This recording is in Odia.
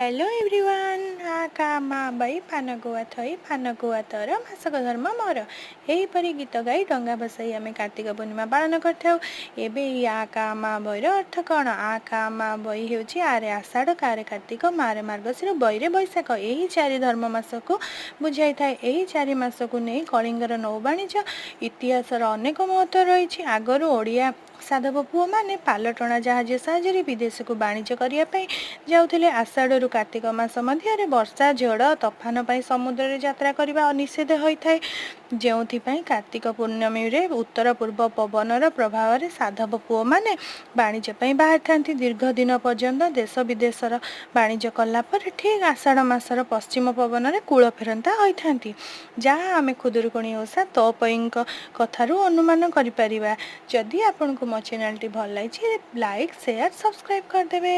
Hello everyone. ଆ କା ମା ବଇ, ପାନ ଗୁଆ ଥୋଇ, ପାନ ଗୁଆ ତୋର, ମାସକ ଧର୍ମ ମୋର। ଏହିପରି ଗୀତ ଗାଇ ଡଙ୍ଗା ଭସାଇ ଆମେ କାର୍ତ୍ତିକ ପୂର୍ଣ୍ଣିମା ପାଳନ କରିଥାଉ। ଏବେ ଏହି ଆ କା ମା ବଇର ଅର୍ଥ କ'ଣ? ଆ କା ମା ବଇ ହେଉଛି ଆରେ ଆଷାଢ଼, କାରେ କାର୍ତ୍ତିକ, ମାରେ ମାର୍ଗଶିର, ବଇରେ ବୈଶାଖ। ଏହି ଚାରି ଧର୍ମ ମାସକୁ ବୁଝାଇଥାଏ। ଏହି ଚାରି ମାସକୁ ନେଇ କଳିଙ୍ଗର ନୌବାଣିଜ୍ୟ ଇତିହାସର ଅନେକ ମହତ୍ତ୍ୱ ରହିଛି। ଆଗରୁ ଓଡ଼ିଆ ସାଧବ ପୁଅମାନେ ପାଲଟଣା ଜାହାଜ ସାହାଯ୍ୟରେ ବିଦେଶକୁ ବାଣିଜ୍ୟ କରିବା ପାଇଁ ଯାଉଥିଲେ। ଆଷାଢ଼ରୁ କାର୍ତ୍ତିକ ମାସ ମଧ୍ୟରେ ବର୍ଷା, ଝଡ଼, ତୋଫାନ ପାଇଁ ସମୁଦ୍ରରେ ଯାତ୍ରା କରିବା ନିଷେଧ ହୋଇଥାଏ, ଯେଉଁଥିପାଇଁ କାର୍ତ୍ତିକ ପୂର୍ଣ୍ଣମୀରେ ଉତ୍ତର ପୂର୍ବ ପବନର ପ୍ରଭାବରେ ସାଧବ ପୁଅମାନେ ବାଣିଜ୍ୟ ପାଇଁ ବାହାରିଥାନ୍ତି। ଦୀର୍ଘ ଦିନ ପର୍ଯ୍ୟନ୍ତ ଦେଶ ବିଦେଶର ବାଣିଜ୍ୟ କଲା ପରେ ଠିକ୍ ଆଷାଢ଼ ମାସର ପଶ୍ଚିମ ପବନରେ କୂଳ ଫେରନ୍ତା ହୋଇଥାନ୍ତି, ଯାହା ଆମେ ଖୁଦୁରୁକୁଣୀ ଓଷା ତଅପୋଇଙ୍କ କଥାରୁ ଅନୁମାନ କରିପାରିବା। ଯଦି ଆପଣଙ୍କୁ ମୋ ଚ୍ୟାନେଲଟି ଭଲ ଲାଗିଛି, ଲାଇକ୍, ସେୟାର, ସବସ୍କ୍ରାଇବ୍ କରିଦେବେ।